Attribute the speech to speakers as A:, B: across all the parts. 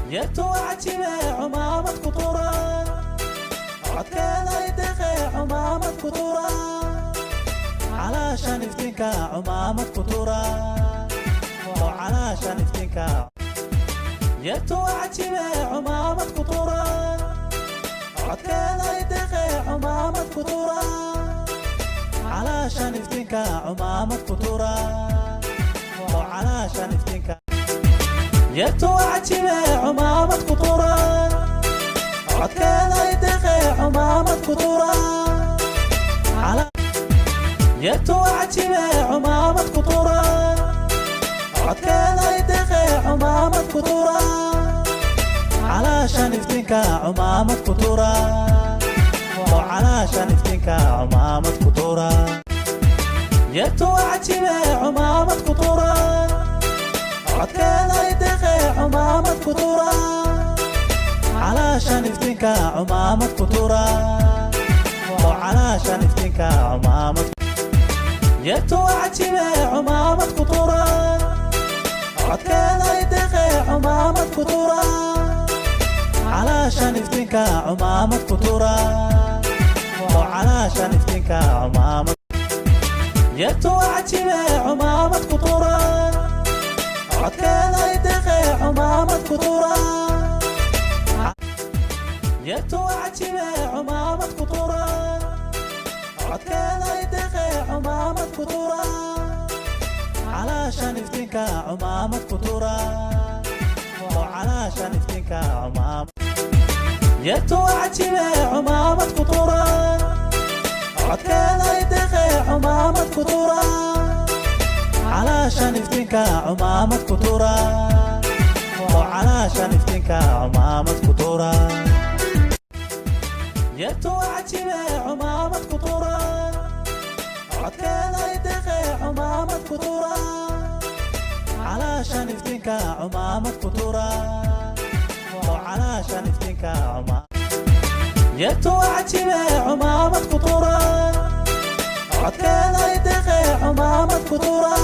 A: Yartu cajibe, cumaamad ku tura, codkeeda ideqe, cumaamad ku tura, calaashan iftiinka, cumaamad ku tura oo calaashan iftiinka. Yartu cajibe, cumaamad ku tura, codkeeda ideqe, cumaamad ku tura, calaashan iftiinka, cumaamad ku tura oo calaashan iftiinka. Yartu cajibe, cumaamad ku tura, codkeeda ideqe, cumaamad ku tura. Yartu cajibe, cumaamad ku tura, codkeeda ideqe, cumaamad ku tura, calaashan iftiinka, cumaamad ku tura oo calaashan iftiinka, cumaamad ku tura. Yartu cajibe, cumaamad ku tura, codkeeda ideqe, cumaamad ku tura, calaashan iftiinka, cumaamad ku tura oo calaashan iftiinka, cumaamad. Yartu cajibe, cumaamad ku tura, codkeeda ideqe, cumaamad ku tura, calaashan iftiinka, cumaamad ku tura oo calaashan iftiinka, cumaamad. Yartu cajibe, cumaamad ku tura, codkeeda ideqe, cumaamad ku tura. Yartu cajibe, cumaamad ku tura, codkeeda ideqe, cumaamad ku tura, calaashan iftiinka, cumaamad ku tura oo calaashan iftiinka, cumaamad. Yartu cajibe, cumaamad ku tura, codkeeda ideqe, cumaamad ku tura, calaashan iftiinka, cumaamad ku tura oo calaashan iftiinka, cumaamad ku tura. Yartu cajibe, cumaamad ku tura, codkeeda ideqe, cumaamad ku tura, calaashan iftiinka, cumaamad ku tura oo calaashan iftiinka, cumaamad. Yartu cajibe, cumaamad ku tura, codkeeda ideqe, cumaamad ku tura,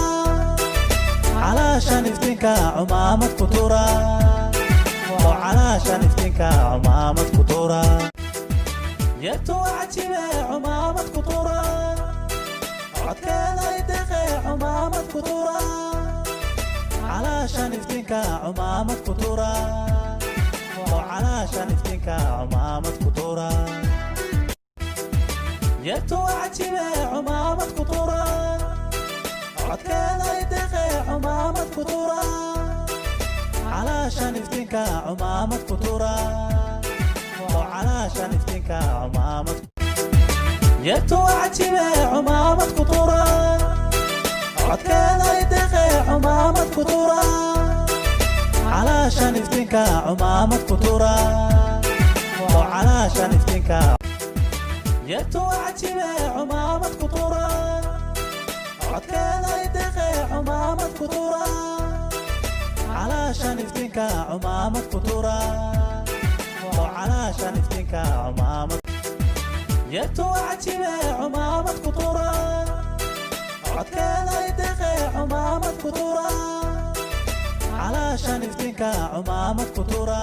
A: calaashan iftiinka, cumaamad ku tura oo calaashan iftiinka, cumaamad ku tura. Yartu cajibe, cumaamad ku tura, codkeeda ideqe, cumaamad ku tura, calaashan iftiinka, cumaamad ku tura oo calaashan iftiinka, cumaamad ku tura. Yartu cajibe, cumaamad ku tura, codkeeda ideqe, cumaamad ku tura, calaashan iftiinka, cumaamad ku tura oo calaashan iftiinka, cumaamad. Yartu cajibe, cumaamad ku tura, codkeeda ideqe, cumaamad ku tura, calaashan iftiinka, cumaamad ku tura oo calaashan iftiinka. Yartu cajibe, cumaamad ku tura, codkeeda ideqe, cumaamad ku tura, calaashan iftiinka, cumaamad ku tura oo calaashan iftiinka, cumaamad. Yartu cajibe, cumaamad ku tura, codkeeda ideqe, cumaamad ku tura, calaashan iftiinka, cumaamad ku tura.